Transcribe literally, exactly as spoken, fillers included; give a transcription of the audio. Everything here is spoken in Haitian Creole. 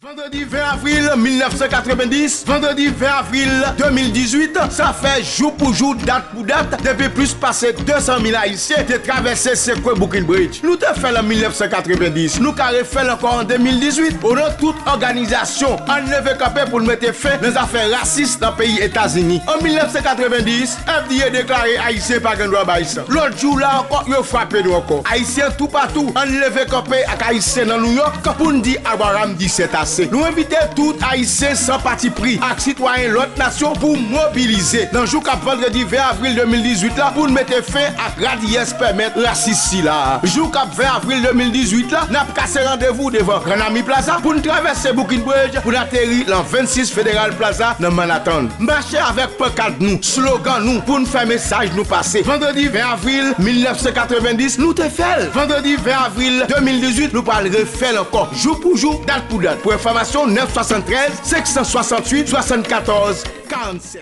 Vandredi ven avril mil nèf san katrevenndis, vandredi ven avril de mil dizuit, sa fè jou pou jou, dat pou dat, depi plis pase de san mil Ayisyen te travèse sekwe Brooklyn Bridge. Nou te fè l an mil nèf san katrevenndis, nou ka refè l ankò an de mil dizuit. O non tout òganizasyon, ann leve kanpe pou n mete fen nan zafè rasis nan peyi Etazini. An mil nèf san katrevenndis, F D A deklare Ayisyen pa gen dwa bay san. Lòt jou la ankò, yo frape nou ankò. Ayisyen toupatou, ann leve kanpe ak Ayisyen nan Nouyòk pou n di Abraham di sètase. Nou envite tout Ayisyen san patipri ak sitwayen lòt nasyon pou mobilize nan jou k ap vandredi ven avril de mil dizuit la pou n mete fen ak rad yès pèmèt rasis sila. Jou k ap ven avril de mil dizuit la, n ap kase randevou devan Grand Army Plaza pou n travèse Brooklyn Bridge pou n ateri nan vennsis Federal Plaza nan Manhattan. Mache avèk pankad nou, slogan nou pou n fè mesaj nou pase. Vandredi ven avril mil nèf san katrevenndis, nou te fè l. Vandredi ven avril de mil dizuit, nou pral refè l ankò. Jou pou jou, dat pou dat. Pou enfòmasyon, nèf swasanntrèz, senk san swasanntuit, swasannkatòz, karannsèt.